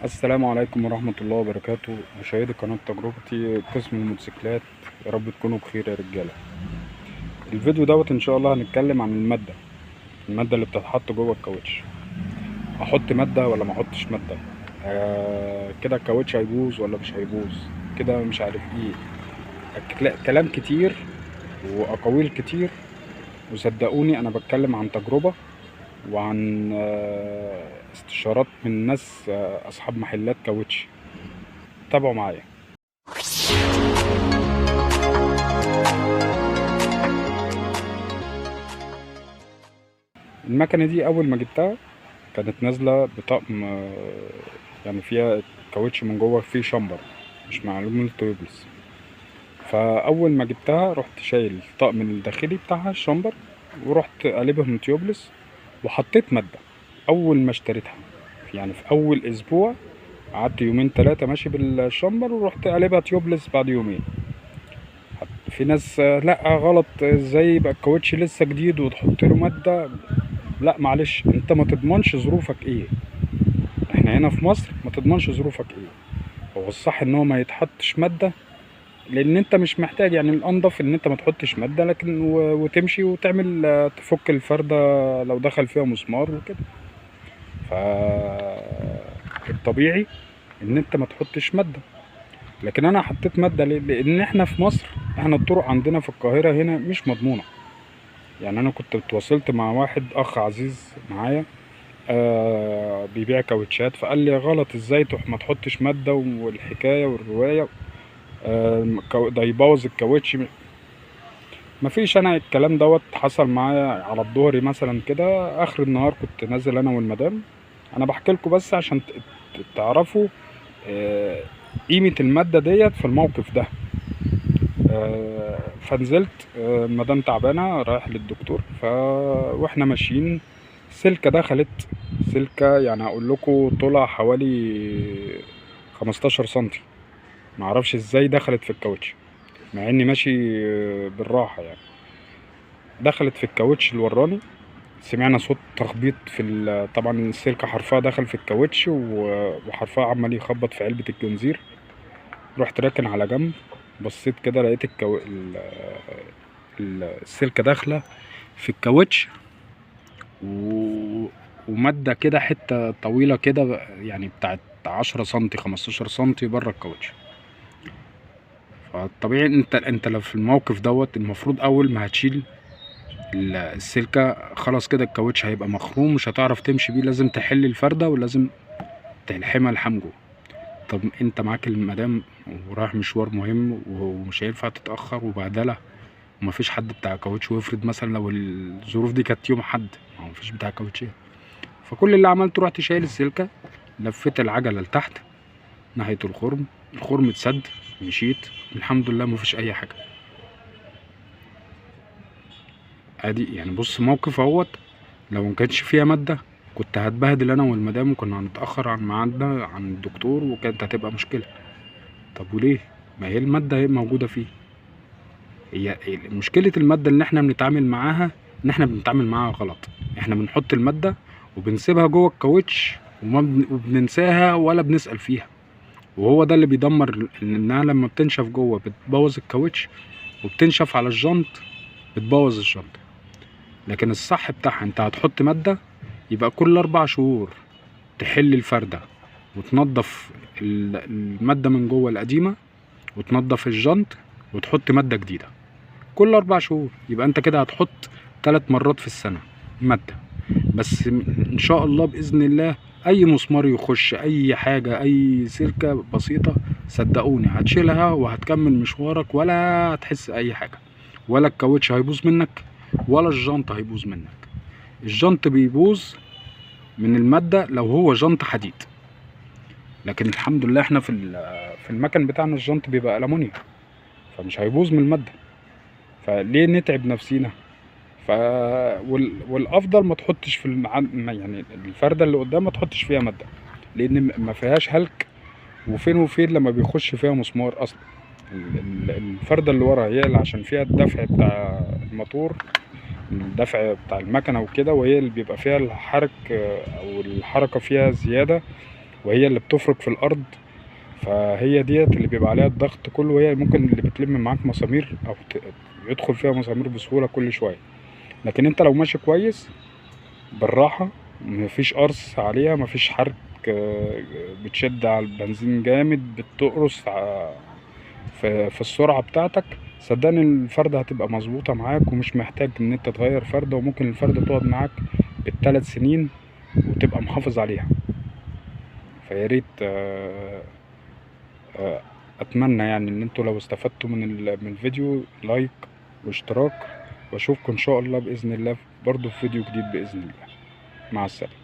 السلام عليكم ورحمة الله وبركاته. مشاهدي قناة تجربتي قسم الموتوسيكلات، يا رب تكونوا بخير يا رجالة. الفيديو دوت ان شاء الله هنتكلم عن المادة اللي بتتحط جوه الكاوتش. احط مادة ولا ما احطش مادة؟ كده الكاوتش هيبوظ ولا مش هيبوظ؟ كده مش عارف ايه، كلام كتير واقاويل كتير، وصدقوني انا بتكلم عن تجربة وعن استشارات من ناس اصحاب محلات كاوتش. تابعوا معايا. المكنه دي اول ما جبتها كانت نازله بطقم، يعني فيها كاوتش من جوه فيه شمبر مش معلوم ال tubeless. فاول ما جبتها رحت شايل الطقم الداخلي بتاعها الشمبر ورحت قلبهم tubeless وحطيت مادة. اول ما اشتريتها يعني في اول اسبوع قعدت يومين ثلاثة ماشي بالشمبر ورحت قلبها tubeless بعد يومين. في ناس لا غلط، ازاي يبقى الكاوتش لسه جديد وتحط له مادة؟ لا معلش، انت ما تضمنش ظروفك ايه. احنا هنا في مصر ما تضمنش ظروفك ايه. هو الصح ان هو ما يتحطش مادة لان انت مش محتاج، يعني الانضف ان انت ما تحطش مادة، لكن وتمشي وتعمل تفك الفرده لو دخل فيها مسمار وكده. فالطبيعي ان انت ما تحطش مادة، لكن انا حطيت مادة ليه؟ لان احنا في مصر، احنا الطرق عندنا في القاهرة هنا مش مضمونه. يعني انا كنت اتواصلت مع واحد اخ عزيز معايا بيبيع كاوتشات، فقال لي غلط ازاي ما تحطش مادة والحكاية والرواية، ده يبوظ الكاوتش. مفيش، انا الكلام دوت حصل معايا على الظهر مثلا كده، اخر النهار كنت نازل انا والمدام. انا بحكي لكم بس عشان تعرفوا قيمة المادة ديت في الموقف ده. فنزلت، المدام تعبانة رايح للدكتور، واحنا ماشيين سلكة دخلت، سلكة يعني هقول لكم طولها حوالي 15 سنتي، معرفش ازاي دخلت في الكاوتش مع اني ماشي بالراحة. يعني دخلت في الكاوتش اللي وراني، سمعنا صوت تخبيط في طبعا السلكه حرفها دخل في الكاوتش وحرفها عمال يخبط في علبة الجنزير. رحت راكن على جنب، بصيت كده لقيت السلكه داخله في الكاوتش ومادة كده حتة طويلة كده، يعني بتاعت 10 سنتي 15 سنتي بره الكاوتش. فالطبيعي انت لو في الموقف دوت المفروض اول ما هتشيل السلكه خلاص كده الكاوتش هيبقى مخروم، مش هتعرف تمشي بيه، لازم تحل الفرده ولازم تلحمها لحم جوه. طب انت معاك المدام ورايح مشوار مهم ومش هينفع تتاخر وبهدله ومفيش حد بتاع كاوتش، وافرض مثلا لو الظروف دي كانت يوم حد ما هو مفيش بتاع كاوتشيه. فكل اللي عملته رحت شايل السلكه، لفيت العجلة لتحت ناحية الخرم، الخرم اتسد، مشيت الحمد لله مفيش اي حاجة. ادي يعني بص موقف اهوت، لو ما كانش فيها مادة كنت هتبهدل انا والمدام، وكنا هنتاخر عن ميعادنا عن الدكتور وكانت هتبقى مشكلة. طب وليه؟ ما هي المادة هي موجودة فيه. هي مشكلة المادة اللي احنا بنتعامل معاها ان احنا بنتعامل معاها غلط. احنا بنحط المادة وبنسيبها جوه الكاوتش وبننساها ولا بنسال فيها، وهو ده اللي بيدمر، انها لما بتنشف جوه بتبوظ الكاوتش، وبتنشف على الجنط بتبوظ الجنط. لكن الصح بتاعها انت هتحط مادة يبقى كل 4 شهور تحل الفردة وتنظف المادة من جوه القديمة وتنظف الجنط وتحط مادة جديدة كل 4 شهور. يبقى انت كده هتحط 3 مرات في السنة مادة بس. ان شاء الله بإذن الله اي مسمار يخش اي حاجة اي سلكة بسيطة صدقوني هتشيلها وهتكمل مشوارك ولا هتحس اي حاجة، ولا الكاوتش هيبوظ منك ولا الجنط هيبوظ منك. الجنط بيبوظ من المادة لو هو جنط حديد، لكن الحمد لله احنا في المكن بتاعنا الجنط بيبقى ألمونيوم فمش هيبوظ من المادة. فليه نتعب نفسينا؟ والافضل ما تحطش في يعني الفرده اللي قدام ما تحطش فيها مادة، لان ما فيهاش هلك، وفين وفين لما بيخش فيها مسمار اصلا. الفرده اللي ورا هي اللي عشان فيها الدفع بتاع الموتور، الدفع بتاع المكنه وكده، وهي اللي بيبقى فيها الحرك او الحركة فيها زيادة، وهي اللي بتفرك في الارض، فهي ديت اللي بيبقى عليها الضغط كله، وهي ممكن اللي بتلم معاك مسامير او يدخل فيها مسامير بسهولة كل شوية. لكن انت لو ماشي كويس بالراحة، مفيش قرص عليها، مفيش حرك، بتشد على البنزين جامد، بتقرص في السرعة بتاعتك، صدقني الفردة هتبقى مظبوطة معاك، ومش محتاج ان انت تغير فردة، وممكن الفردة تقعد معاك بالثلاث سنين وتبقى محافظ عليها. فيا ريت، اتمنى يعني ان انتوا لو استفدتوا من الفيديو لايك واشتراك، واشوفكم ان شاء الله باذن الله برضو في فيديو جديد باذن الله. مع السلامة.